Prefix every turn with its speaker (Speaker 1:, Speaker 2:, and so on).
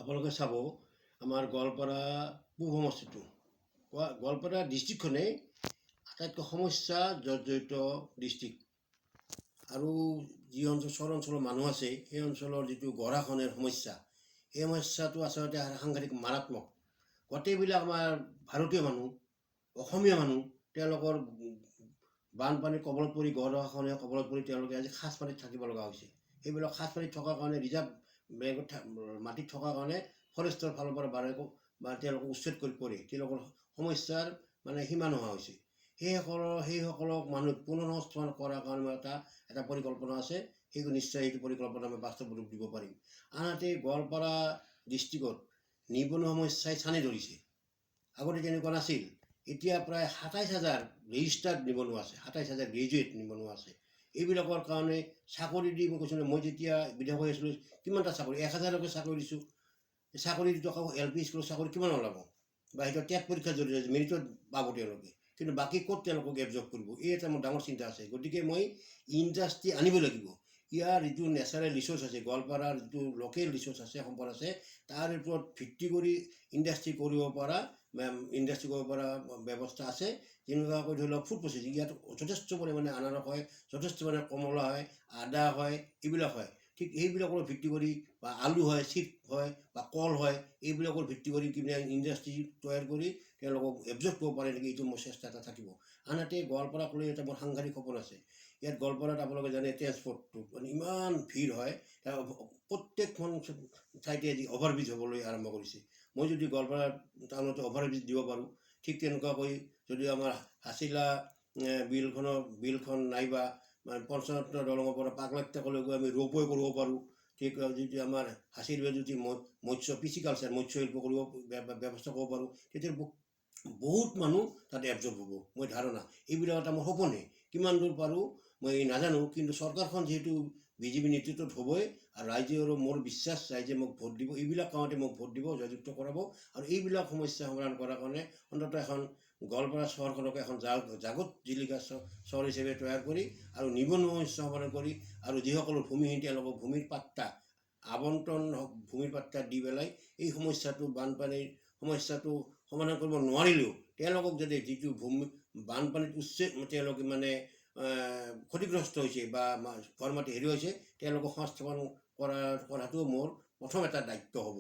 Speaker 1: আপোনালোকে চাব, আমাৰ গোৱালপাৰা পূব সমষ্টিটো, গোৱালপাৰা ডিষ্ট্ৰিক্টখনেই আটাইতকৈ সমস্যা জৰ্জৰিত ডিষ্ট্ৰিক্ট। আৰু যি অঞ্চল, চৰ অঞ্চলৰ মানুহ আছে, সেই অঞ্চলৰ যিটো গৰাখহনীয়াৰ সমস্যা, এই সমস্যাটো আচলতে সাংঘাতিক মাৰাত্মক। গোটেইবিলাক আমাৰ ভাৰতীয় মানুহ, অসমীয়া মানুহ, তেওঁলোকৰ বানপানীৰ কবলত পৰি, গৰাখহনীয়াৰ কবলত পৰি তেওঁলোকে আজি খাচ পানীত থাকিব লগা হৈছে। সেইবিলাক খাচ পানীত থকাৰ কাৰণে, ৰিজাৰ্ভ বেংকত মাটিত থকাৰ কাৰণে ফৰেষ্টৰ ফালৰ পৰা বাৰে বা তেওঁলোকক উচ্ছেদ কৰি কৰে, তেওঁলোকৰ সমস্যাৰ মানে সীমা নোহোৱা হৈছে। সেইসকলক মানুহ পুনৰ সংস্থাপন কৰাৰ কাৰণে মোৰ এটা এটা পৰিকল্পনা আছে। সেইটো নিশ্চয়, সেইটো পৰিকল্পনা আমি বাস্তৱ ৰূপ দিব পাৰিম। আনহাতে গোৱালপাৰা ডিষ্ট্ৰিক্টত নিবনুৱা সমস্যাই ছানি ধৰিছে। আগতে তেনেকুৱা নাছিল। এতিয়া প্ৰায় 27,000 ৰেজিষ্টাৰ্ড নিবনুৱা আছে, 27,000 গ্ৰেজুৱেট নিবনুৱা আছে। এইবিলাকৰ কাৰণে চাকৰি দি, মই কৈছোঁ, মই যেতিয়া বিধায়ক হৈ আছিলোঁ, কিমানটা চাকৰি, 1000কৈ চাকৰি দিছোঁ। চাকৰি টকা এল পি স্কুলৰ চাকৰি কিমান ওলাব? বা সেইটো টেট পৰীক্ষাৰ জৰিয়তে মেৰিটত পাব তেওঁলোকে, কিন্তু বাকী ক'ত তেওঁলোকক এবজৰ্ব কৰিব? এই এটা মোৰ ডাঙৰ চিন্তা আছে। গতিকে মই ইণ্ডাষ্ট্ৰি আনিব লাগিব। ইয়াৰ যিটো নেচাৰেল ৰিচ'ৰ্চ আছে, গোৱালপাৰাৰ যিটো লোকেল ৰিচ'ৰ্চ আছে, সম্পদ আছে, তাৰ ওপৰত ভিত্তি কৰি ইণ্ডাষ্ট্ৰি কৰিব পৰা ব্যৱস্থা আছে। যেনেকুৱাকৈ ধৰি লওক ফুড প্ৰচেছিং, ইয়াত যথেষ্ট পৰিমাণে আনাৰস হয়, যথেষ্ট পৰিমাণে কমলা হয়, আদা হয়, এইবিলাক হয়। ঠিক সেইবিলাকৰ ভিত্তি কৰি, বা আলু হয়, চিপ হয় বা কল হয়, এইবিলাকৰ ভিত্তি কৰি কিবা ইণ্ডাষ্ট্ৰি তৈয়াৰ কৰি তেওঁলোকক এবজৰ্ব কৰিব পাৰে নেকি, এইটো মোৰ চেষ্টা এটা থাকিব। আনহাতে গোৱালপাৰাক লৈ এটা মোৰ সাংঘাতিক সপোন আছে। ইয়াত গোৱালপাৰাত আপোনালোকে জানে, ট্ৰেন্সপৰ্টটো মানে ইমান ভিৰ হয়, প্ৰত্যেকখন ঠাইতে আজি অভাৰব্ৰিজ হ'বলৈ আৰম্ভ কৰিছে। মই যদি গোৱালপাৰা টাউনতে অভাৰব্ৰিজ দিব পাৰোঁ, ঠিক তেনেকুৱাকৈ যদি আমাৰ হাচিলা বিলখন নাইবা মানে পঞ্চৰত্ন দলঙৰ পৰা পাগলাটিয়ালৈকে আমি ৰোপৱে কৰিব পাৰোঁ, ঠিক যদি আমাৰ হাচিৰ যদি মৎস্য, পিচিকালচাৰ, মৎস্য শিল্প কৰিব ব্যৱস্থা কৰিব পাৰোঁ, তেতিয়া বহুত মানুহ তাত এবজৰ্ব হ'ব, মই ধাৰণা। এইবিলাক এটা মোৰ সপোনহে। কিমান দূৰ পাৰোঁ মই নাজানো, কিন্তু চৰকাৰখন যিহেতু বিজেপি নেতৃত্বত হ'বই আৰু ৰাইজে, আৰু মোৰ বিশ্বাস, ৰাইজে মোক ভোট দিব, এইবিলাক কাৰণতে মোক ভোট দিব, জয়যুক্ত কৰাব। আৰু এইবিলাক সমস্যা সমাধান কৰাৰ কাৰণে অন্ততঃ এখন গোৱালপাৰা চহৰখনক এখন জাগত জিলিকা চহৰ হিচাপে তৈয়াৰ কৰি আৰু নিবনুৱা সমস্যা সমাধান কৰি আৰু যিসকলৰ ভূমিহীন, তেওঁলোকক ভূমিৰ পাট্টা আবণ্টন হওক, ভূমিৰ পাট্টা দি পেলাই এই সমস্যাটো, বানপানীৰ সমস্যাটো সমাধান কৰিব নোৱাৰিলেও তেওঁলোকক যাতে যিটো ভূমি বানপানীত উচ্ছেদ, তেওঁলোকে মানে ক্ষতিগ্ৰস্ত হৈছে বা ঘৰ মাটি হেৰুৱাইছে, তেওঁলোকক সংস্থাপন কৰাটোও মোৰ প্ৰথম এটা দায়িত্ব হ'ব।